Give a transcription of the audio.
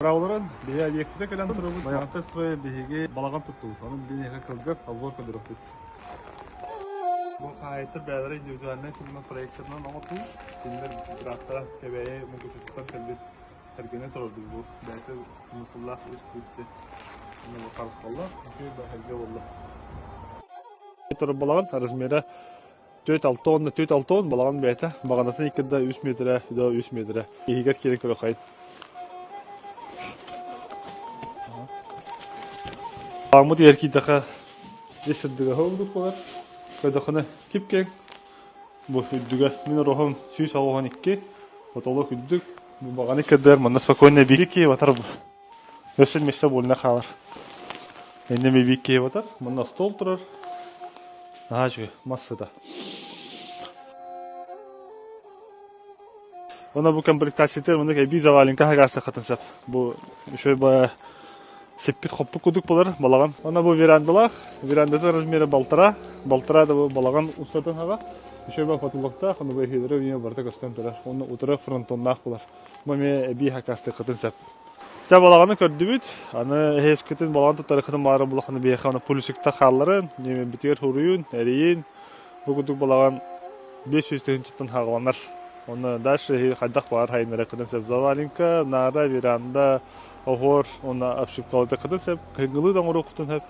Быраабыларын биһи объектыта кэлэн турабыт. Байаҕантай строй биһиги балаҕан туттубут. Онон биһиэхэ кылгас обзор көрдөрүөхпүт. Бу хаһаайыттар бэйэлэрэ индивидуальнай туһунан проекторынан оҥортубут. Кинилэр бырааттара Кэбээйи Мукучутуттан кэлбит эргэнэ турардыбыт. Бу бэйэтэ смысллаах үс күүсте харысхаллаах, үчүгэй бэһэргэ буолла. Турар балаҕан размера 4-6 уонна 4-6 уон балаҕан бэйэтэ баҕанатын иккирдэ 3 метрэ до 3 метрэ иһигэр киирэн көрөххөйүн. Балаҕаммыт иһэр киирдэххэ ис сырдыга ордук буолар. Көрдөххүнэ кип-киэҥ. Бу үрдүгэ мин ороһум 182, потолок үрдүк. Бу баҕаны кырдыар манна спокойно биир киһи батар бу. Өссө место вольно хаалар. Иннэ биир киһи батар. Манна стол турар. Наһаа үчүгэй, мас сыта. Она бу комплектацията мындык эбии заваленка хагаастаххытын сөп. Бу үчүгэй ба сиппит хоппут кудук болар балаҕан. Она бу верандалаах. Верандата размера балтара. Балтара да бу балаҕан устатын хаға. Үчүгэй ба потолоктаах, оны бу эһиилere үйе барыта көстөн турар. Онно утары фронтоннаах болар. Бу эмиэ эбии хакастыаххытын сөп. Дьэ балаҕаны көрдүбүт. Аны эһиэскитин балаҕан туттарыаххытын баара булаххына биһиэхэ аны пулюсикта хаалларын, ньиэмэбитигэр суруйун, эрийин. Бу курдук балаҕан 500 тыһыынчаттан хааланар. Онно дальше эһиги хайдах баар хайыннарыаххытын сөп. Заваленка, наара, веранда, оһуор уонна обшивкалатыаххытын сөп. Кыһыҥҥылыы да оҥоруоххутун сөп.